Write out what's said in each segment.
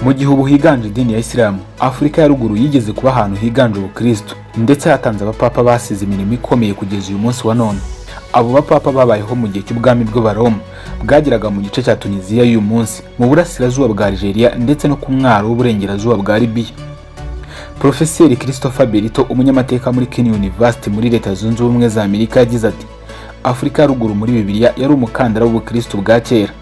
Mu gihe ubu higanje idini ya Isilamu, Afurika ya Ruguru yigeze kuba ahantu higanje ubukristo, ndetse hatanze abapapa basize imirimo ikomeye kugeza uyu munsi wa none. Abo bapapa babayeho mu gihe cy'ubwami bw'Abaroma bwageraga mu gice cya Tuniziya y'uyu munsi, mu burasirazuba bwa Algeria ndetse no ku mwaro w'uburengerazuba bwa Libiya. Profeseri Christopher Berito, umunyamateka muri Kean University muri Leta Zunze Ubumwe za Amerika, yagize ati: "Afurika ya Ruguru muri Bibiliya yari umukandara w'ubukristo bwa kera."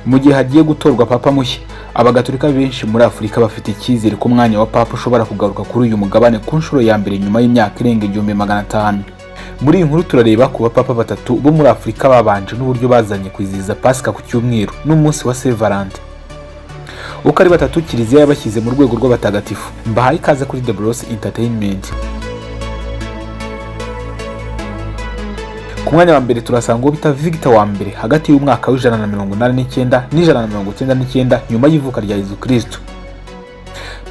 Mu gihe hagiye gutorwa papa mushya, Abagatolika benshi muri Afurika bafite icyizere ko umwanya wa papa ushobora kugaruka kuri uyu mugabane ku nshuro ya mbere nyuma y'imyaka irenga 1500. Muri iyi nkuru turareba ku bapapa batatu bo muri Afurika babanje n'uburyo bazanye kwizihiza Pasika ku cyumweru n'umunsi wa Saint Valentin. Uko ari batatu, Kiliziya yabashyize mu rwego rw'abatagatifu. Mbahaye ikaze kuri The Bros Entertainment. Ku mwanya wa mbere turasanga uwo bita Victor wa mbere, hagati y'umwaka w'189 n'199 nyuma y'ivuka rya Yezu Kristo.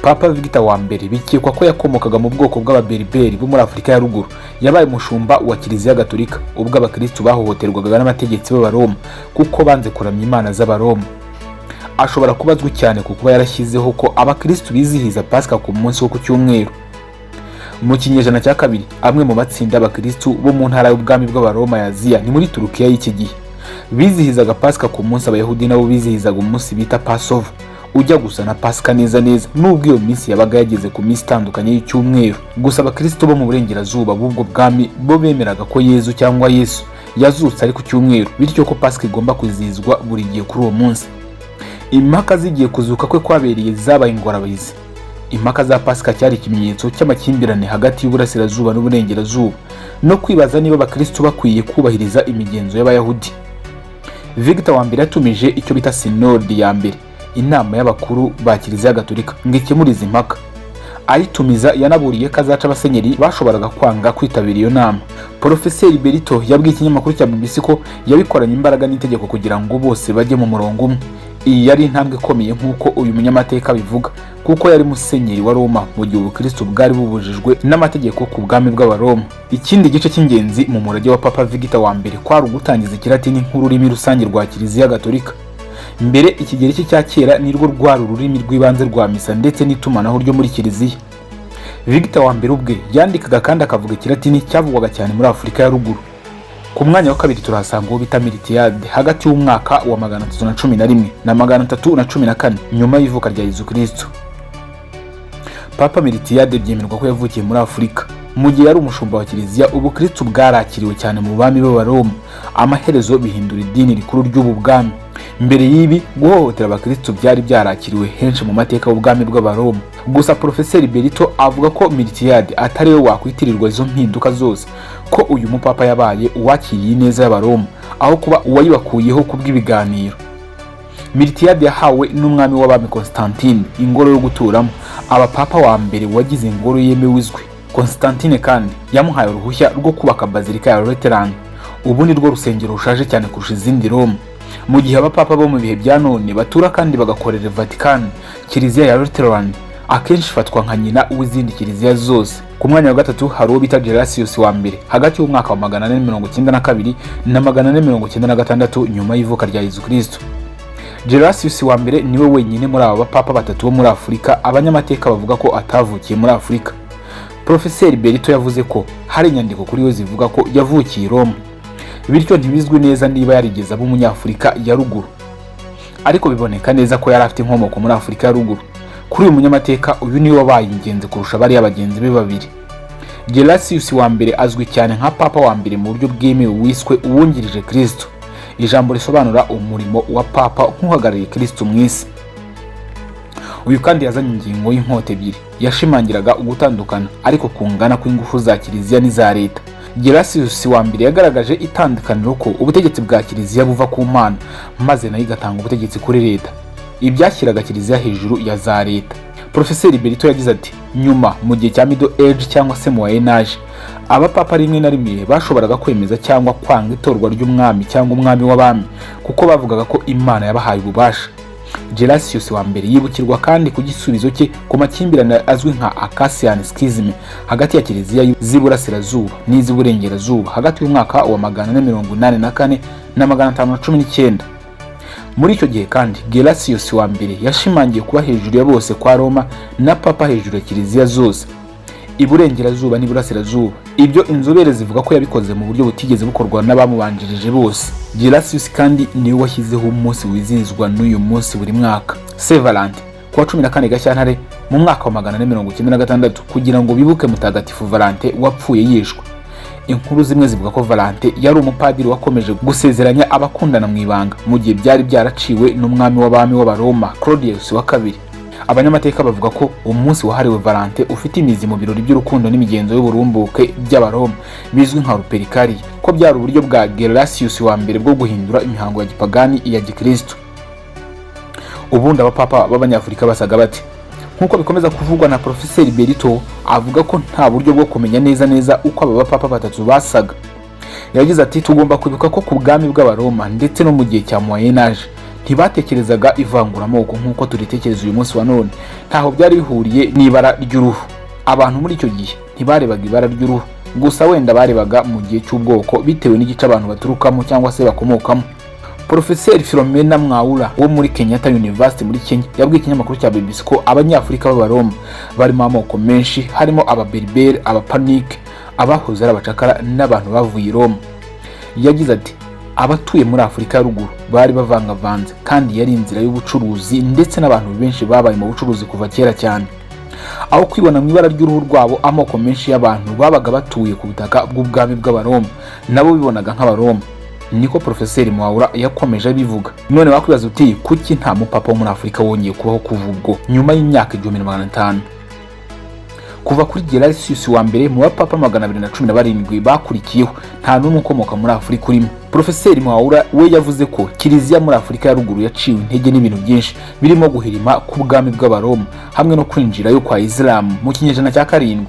Papa Victor wa mbere bikekwa ko yakomokaga mu bwoko bw'Ababeriberi bo muri Afurika ya Ruguru. Yabaye umushumba wa Kiliziya Gatolika ubwo abakristu bahohoterwaga n'abategetsi b'Abaroma kuko banze kuramya imana z'Abaroma. Ashobora kuba azwi cyane ku kuba yarashyizeho ko abakristu bizihiza Pasika ku munsi wo ku cyumweru. Mu kinyejana cya kabiri, amwe mu matsinda y'abakristu bo mu ntara y'ubwami bw'Abaroma ya Aziya, ni muri Turukiya y'iki gihe, bizihizaga Pasika ku munsi Abayahudi nabo bizihizaga umunsi bita Passover, ujya gusa na Pasika neza neza, nubwo iyo minsi yabaga yageze ku minsi itandukanye y'icyumweru. Gusa abakristo bo mu burengerazuba b'ubwo bwami bo bemeraga ko Yezu cyangwa Yesu yazutse ari ku cyumweru, bityo ko Pasika igomba kwizihizwa buri gihe kuri uwo munsi. Impaka zigiye kuzuka kwe kwabereye zabaye ingorabahizi. Impaka za Pasika cyari ikimenyetso cy'amakimbirane hagati y'uburasirazuba n'uburengerazuba, no kwibaza niba abakristo bakwiye kubahiriza imigenzo y'Abayahudi. Victor wa mbere yatumije icyo bita Sinodi ya mbere, inama y'abakuru ba Kiliziya Gatolika, ngo ikemure izi mpaka. Ayitumiza yanaburiye ko azaca abasenyeri bashoboraga kwanga kwitabira iyo nama. Porofeseri Berito yabwiye ikinyamakuru cya BBC ko yabikoranye imbaraga n'itegeko kugira ngo bose bajye mu murongo umwe. Iyi yari intambwe ikomeye, nk'uko uyu munyamateka abivuga, kuko yari musenyeri wa Roma mu gihe ubukristo bwari bubujijwe n'amategeko ku bwami bw'Abaroma. Ikindi gice cy'ingenzi mu murage wa Papa Victor wa mbere kwari ugutangiza Ikilatini nk'ururimi rusange rwa Kiliziya Gatolika. Mbere, Ikigereki cya kera nirwo rwari ururimi rw'ibanze rwa misa ndetse n'itumanaho ryo muri Kiliziya. Victor wa mbere ubwe yandikaga kandi akavuga Ikilatini cyavugwaga cyane muri Afurika ya Ruguru. Ku mwanya wa kabiri turahasanga uwo bita Miltiyade, hagati y'umwaka wa 311 na 314 nyuma y'ivuka rya Yezu Kristo. Papa Miltiyade byemerwa ko yavukiye muri Afurika. Mu gihe yari umushumba wa Kiliziya, ubukristo bwarakiriwe cyane mu bami b'Abaroma, amaherezo bihindura idini rikuru ry'ubu bwami. Mbere y'ibi, guhohotera abakristo byari byarakiriwe henshi mu mateka y'ubwami bw'Abaroma. Gusa Porofeseri Berito avuga ko Miltiyade atari we wakwitirirwa izo mpinduka zose, ko uyu mupapa yabaye uwakiriye ineza y'Abaroma aho kuba uwayibakuyeho kubw'ibiganiro. Miltiyade yahawe n'umwami w'abami Constantine ingoro yo guturamo, aba papa wa mbere wagize ingoro yemewe izwi. Constantine kandi yamuhaye uruhushya rwo kubaka bazilika ya Lateran, ubu ni rwo rusengero rushaje cyane kurusha izindi Roma. Mu gihe abapapa bo mu bihe bya none batura kandi bagakorera Vatican, Kiliziya ya Lateran akenshi ifatwa nka nyina w'izindi kiliziya zose. Ku mwanya wa gatatu hari uwo bita Gelasius wa mbere, hagati y'umwaka wa 492 na 496 nyuma y'ivuka rya Yezu Kristo. Gelasius wa mbere niwe wenyine muri aba bapapa batatu bo muri Afurika abanyamateka bavuga ko atavukiye muri Afurika. Profeseri Berito yavuze ko hari inyandiko kuri we zivuga ko yavukiye i Roma, bityo ntibizwi neza niba yarigeze aba Umunyafurika ya Ruguru, ariko biboneka neza ko yari afite inkomoko muri Afurika ya Ruguru. Kuri uyu munyamateka, uyu niwe wabaye ingenzi kurusha bariya bagenzi be babiri. Gelasius wa mbere azwi cyane nka papa wa mbere mu buryo bwemewe wiswe uwungirije Kristo, ijambo risobanura umurimo wa papa nk'uhagarariye Kristo mu isi. Uyu kandi yazanye ingingo y'inkota ebyiri yashimangiraga ugutandukana ariko kungana kw'ingufu za Kiliziya n'iza leta. Gelasius wa mbere yagaragaje itandukaniro ko ubutegetsi bwa Kiliziya buva ku Mana, maze nayo igatanga ubutegetsi kuri leta, ibyashyiraga Kiliziya hejuru ya za leta. Profeseri Berito yagize ati: "Nyuma, mu gihe cya Middle Age cyangwa se Moyen Âge, abapapa rimwe na rimwe bashoboraga kwemeza cyangwa kwanga itorwa ry'umwami cyangwa umwami w'abami, kuko bavugaga ko Imana yabahaye ububasha." Gelasius wa mbere yibukirwa kandi ku gisubizo cye ku makimbirane azwi nka Acacian Schism hagati ya kiliziya z'iburasirazuba n'iz'iburengerazuba hagati y'umwaka wa 484 na 519. Muri icyo gihe kandi, Gelasius wa mbere yashimangiye kuba hejuru ya bose kwa Roma na papa hejuru ya kiliziya zose iburengerazuba n'iburasirazuba. Ibyo inzobere zivuga ko yabikoze mu buryo butigeze bukorwa n'abamubanjirije bose. Gelasius kandi niwe washyizeho umunsi wizihizwa n'uyu munsi buri mwaka, Saint Valentin, ku wa 14 Gashyantare mu mwaka wa 496, kugira ngo bibuke Mutagatifu Valentin wapfuye yishwe. Inkuru zimwe zivuga ko Valentin yari umupadiri wakomeje gusezeranya abakundana mu ibanga mu gihe byari byaraciwe n'umwami w'abami w'Abaroma, Claudius wa kabiri. Abanyamateka bavuga ko umunsi wahariwe Valentin ufite imizi mu birori by'urukundo n'imigenzo y'uburumbuke by'Abaroma bizwi nka Lupercalia, ko byari uburyo bwa Gelasius wa mbere bwo guhindura imihango ya gipagani iya gikristo. Ubundi abapapa b'Abanyafurika basaga bate? Nk'uko bikomeza kuvugwa na Profeseri Berito, avuga ko nta buryo bwo kumenya neza neza uko aba bapapa batatu basaga. Yagize ati: "Tugomba kwibuka ko ku bwami bw'Abaroma ndetse no mu gihe cya Moyen Âge ntibatekerezaga ivanguramoko nk'uko turitekereza uyu munsi wa none. Ntaho byari bihuriye n'ibara ry'uruhu. Abantu muri icyo gihe ntibarebaga ibara ry'uruhu gusa, wenda barebaga mu gihe cy'ubwoko bitewe n'igice abantu baturukamo cyangwa se bakomokamo." Porofeseri Philomena Mwaura wo muri Kenyatta University muri Kenya yabwiye ikinyamakuru cya BBC ko Abanyafurika b'Abaroma barimo amoko menshi, harimo Ababerbere, Abapanike, abahoze ari abacakara n'abantu bavuye i Roma. Yagize ati: "Abatuye muri Afurika ya ruguru bari bavangavanze, kandi yari inzira y'ubucuruzi, ndetse n'abantu benshi babaye mu bucuruzi kuva kera cyane. Aho kwibona mu ibara ry'uruhu rwabo, amoko menshi y'abantu babaga batuye ku butaka bw'ubwami bw'Abaroma nabo bibonaga nk'Abaroma." Niko Porofeseri Mwaura yakomeje abivuga. None wakwibaza uti: "Kuki nta mupapa wo muri Afurika wongeye kubaho kuva ubwo, nyuma y'imyaka 1500?" Kuva kuri Gelasius wa mbere, mu bapapa 217 bakurikiyeho, nta n'umwe ukomoka muri Afurika urimo. Porofeseri Mwaura we yavuze ko kiliziya muri Afurika ya ruguru yaciwe intege n'ibintu byinshi, birimo guhirima k'ubwami bw'Abaroma hamwe no kwinjirayo kwa Isilamu mu kinyejana cya karindwi.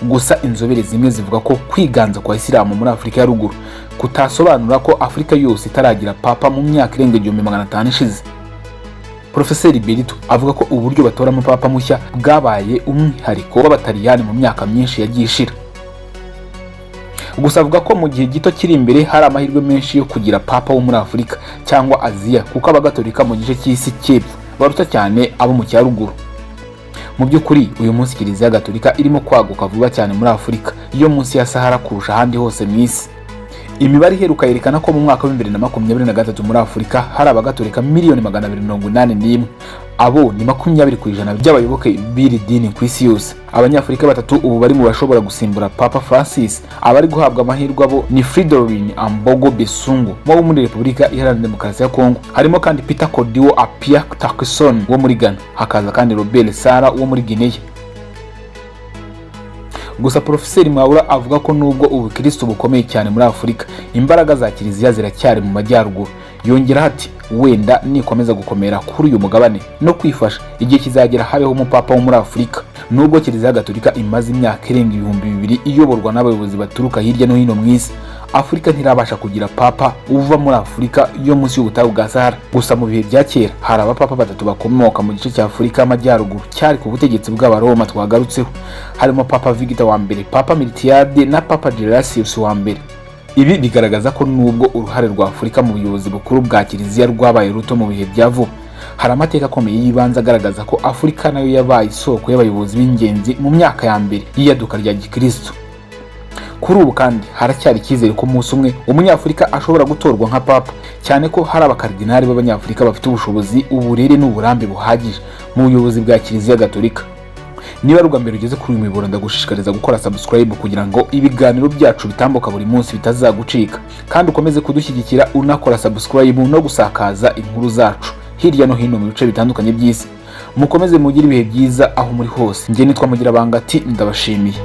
Gusa inzobere zimwe zivuga ko kwiganza kwa Isilamu muri Afurika ya ruguru kutasobanura ko Afurika yose itaragira papa mu myaka irenga 1500 ishize. Porofeseri Berito avuga ko uburyo batoramo papa mushya bwabaye umwihariko w'Abataliyani mu myaka myinshi yagiye ishira. Gusa avuga ko mu gihe gito kiri imbere hari amahirwe menshi yo kugira papa wo muri Afurika cyangwa Aziya, kuko Abagatolika mu gice cy'isi cy'epfo baruta cyane abo mu cya ruguru. Mu by'ukuri, uyu munsi Kiliziya Gatolika irimo kwaguka vuba cyane muri Afurika yo munsi ya Sahara kurusha ahandi hose mu isi. Imibare iheruka yerekana ko mu mwaka wa 2023 muri Afurika hari Abagatolika miliyoni 281. Abo ni 20% by'abayoboke b'iri dini ku isi yose. Abanyafurika batatu ubu bari mu bashobora gusimbura Papa Francis, abari guhabwa amahirwe abo ni Fridolin Ambongo Besungu wo muri Repubulika Iharanira Demokarasi ya Kongo, harimo kandi Peter Kodwo Appiah Turkson wo muri Ghana, hakaza kandi Robert Sarah wo muri Guinea. Gusa Porofeseri Mwaura avuga ko nubwo ubukristo bukomeye cyane muri Afurika, imbaraga za kiliziya ziracyari mu majyaruguru. Yongeraho ati: "Wenda nikomeza gukomera kuri uyu mugabane no kwifasha, igihe kizagera habeho umupapa wo muri Afurika." Nubwo Kiliziya Gatolika imaze imyaka irenga 2000 iyoborwa n'abayobozi baturuka hirya no hino mu isi, Afurika ntirabasha kugira papa uva muri Afurika yo munsi y'ubutayu bwa Sahara. Gusa mu bihe bya kera hari abapapa batatu bakomoka mu gice cya Afurika y'Amajyaruguru cyari ku butegetsi bw'Abaroma twagarutseho, harimo Papa Victor wa mbere, Papa Miltiade na Papa Gelasius wa mbere. Ibi bigaragaza ko nubwo uruhare rwa Afurika mu buyobozi bukuru bwa kiliziya rwabaye ruto mu bihe bya vuba, hari amateka akomeye y'ibanze agaragaza ko Afurika nayo yabaye isoko y'abayobozi b'ingenzi mu myaka ya mbere y'iyaduka rya gikristo. Kuri ubu kandi haracyari icyizere ko umunsi umwe Umunyafurika ashobora gutorwa nka papa, cyane ko hari abakaridinali b'Abanyafurika bafite ubushobozi, uburere n'uburambe buhagije mu buyobozi bwa Kiliziya Gatolika. Niba ari ubwa mbere ugeze kuri uyu muyoboro, ndagushishikariza gukora subscribe kugira ngo ibiganiro byacu bitambuka buri munsi bitazagucika, kandi ukomeze kudushyigikira unakora subscribe no gusakaza inkuru zacu hirya no hino mu bice bitandukanye by'isi. Mukomeze mugire ibihe byiza aho muri hose. Njye nitwa Mugirabanga ati ndabashimiye.